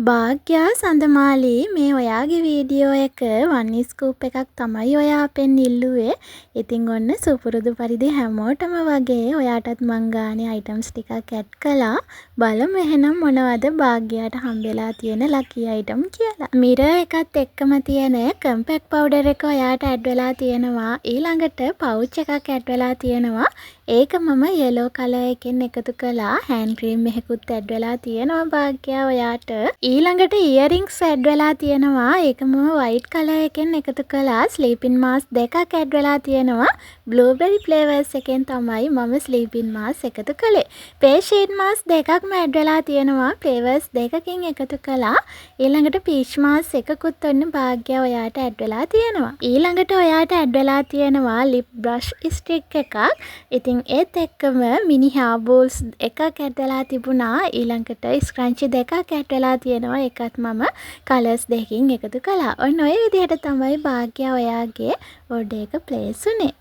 භාග්‍යා සඳමාලි, මේ ඔයාගේ වීඩියෝ එක වන් ස්කූප් එකක් තමයි ඔයා අපෙන් ඉල්ලුවේ. ඉතින් ඔන්න සුපුරුදු පරිදි හැමෝටම වගේ ඔයාටත් මං ගානේ අයිටම්ස් ටිකක් ඇඩ් කළා. බලමු එහෙනම් මොනවද භාග්‍යාට හම්බෙලා තියෙන ලකී අයිටම් කියලා. මිරර් එකත් එක්කම තියෙන කම්පැක්ට් පවුඩර් එක ඔයාට ඇඩ් වෙලා තියෙනවා. ඊළඟට පවුච් එකක් ඇඩ් වෙලා තියෙනවා. ඒක මම යෙලෝ කලර් එකෙන් එකතු කළා. හෑන්ඩ් ක්‍රීම් එකකුත් ඇඩ් වෙලා තියෙනවා භාග්‍යා ඔයාට. ඊළඟට ඉයරින්ග්ස් ඇඩ් වෙලා තියෙනවා. ඒක මම වයිට් කලර් එකෙන් එකතු කළා. ස්ලීපින් මාස්ක් දෙකක් ඇඩ් වෙලා තියෙනවා. බ්ලූබෙරි ෆ්ලේවර්ස් එකෙන් තමයි මම ස්ලීපින් මාස්ක් එකතු කළේ. ෆේස් ෂීට් මාස්ක් දෙකක්ම ඇඩ් වෙලා තියෙනවා. ෆ්ලේවර්ස් දෙකකින් එකතු කළා. ඊළඟට පීච් මාස්ක් එකකුත් ඔන්න භාග්‍යා ඔයාට ඇඩ් වෙලා තියෙනවා. ඊළඟට ඔයාට ඇඩ් වෙලා තියෙනවා ලිප් බ්‍රෂ් ස්ටික් එකක්. ඉතින් ඒත් එක්කම මිනි හෙයා බෝල්ස් එකක් ඇඩ් වෙලා තිබුණා. ඊළඟට ස්ක්‍රන්චි දෙකක් ඇඩ් වෙලා තියෙනවා. ඒකත් මම කලර්ස් දෙකකින් එකතු කළා. ඔන්න ඔය විදිහට තමයි භාග්‍යා ඔයාගේ ඕඩර් එක ප්ලේස් වුණේ.